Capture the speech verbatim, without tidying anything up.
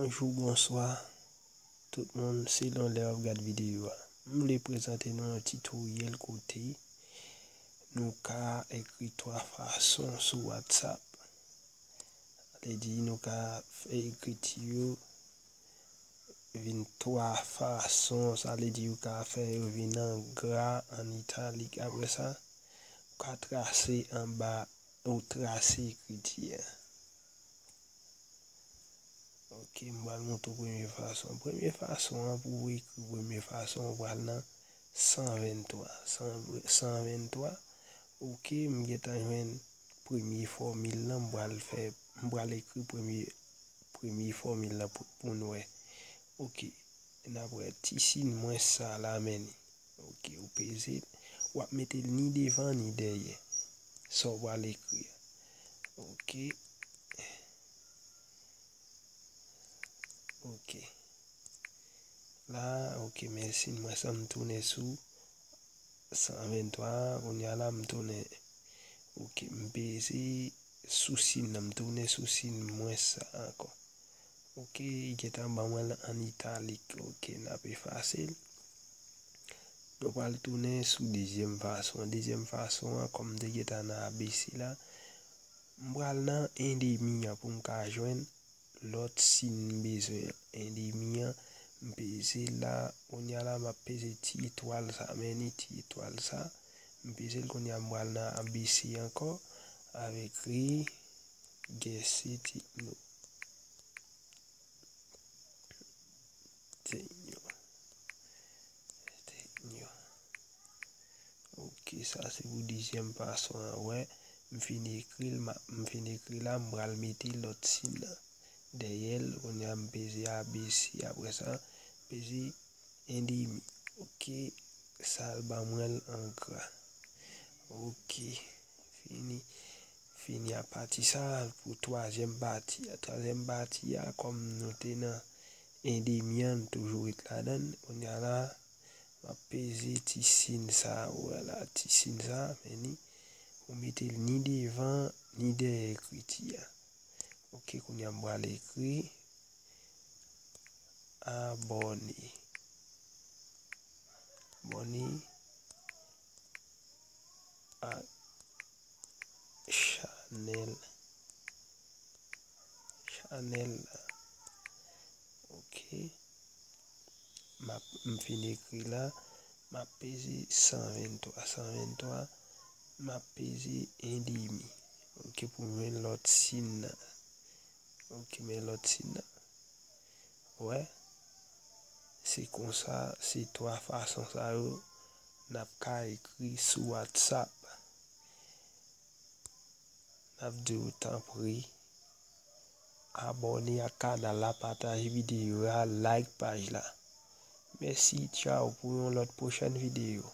Bonjou, bonswa tout moun, selon lè w ap gad videyo a. M vle prezante nou yon titoryèl kote nou ka ekri twa fason sou WhatsApp. Sa vle di nou ka fè ekriti yo vin twa fason, sa vle di ou ka fè yo vin an gra, an italik. Apre sa, ou ka trase anba, ou trase ekriti a. Ok, m pral montre w premye fason. Premye fason an, pou w ekri premye fason, ou pral nan san venntwa. San, san venntwa, ok, m gentan jwenn premye fòmil lan, m pral fè, m pral ekri premye, premye fòmil lan pou, pou n wè. Ok, n ap wè ti siy mwens sa la, men li. Ok, ou peze l, w ap mete l ni devan ni dèyè. Sa w pral ekri a. Ok. Ok. La, ok, men siy mwens sa, m tounen sou san venntwa, kounye a la, m tounen. Ok, m peze sou siy nan, m tounen sou siy mwens sa ankò. Ok, li gentan ban mwen l an italik. Ok, n ap efase l. Nou pral tounen sou dezyèm fason. Dezyèm fason an, kòm m te gentan nan A B C la, m pral nan endemi an pou m ka jwenn lòt siy m bezwen an. Endemi an, m peze l la, kounye a la, m ap peze ti etwal sa, men ni ti etwal sa. M peze l, kounye a m pral nan A B C ankò, avèk ri, gèse ti nou. Tenyo. Tenyo. Ok, sa se pou dezyèm fason an. Wè, m fin ekri l, m fin ekri la, m pral mete lòt siy nan dèyè l. Kounye a m peze A B C, apre sa, m peze endemi. Ok, sa l ban mwen l an gra. Ok, fini. Fini a pati sa pou twazyèm pati a. Twazyèm pati a, kòm nou te nan endemi an, nou toujou ret ladan l. Kounye a la, m ap peze ti siy sa, ou wè la, ti siy sa, men ni, ou mete l ni devan, ni dèyè ekriti a. Ok, kounye a m pral ekri abòne. Abòne ak chanèl, chanèl la. Ok. M ap, m fin ekri la. M ap peze san venntwa, san venntwa. M ap peze endemi. Ok, pou m jwenn lòt siy nan. Ok, men lòt siy nan. Wè, se konsa, se twa fason sa yo n ap ka ekri sou WhatsApp. N ap di w tanpri, abòne ak kanal la, pataje videyo a, like paj la. Mèsi, tchaw, pou yon lòt pwochèn videyo.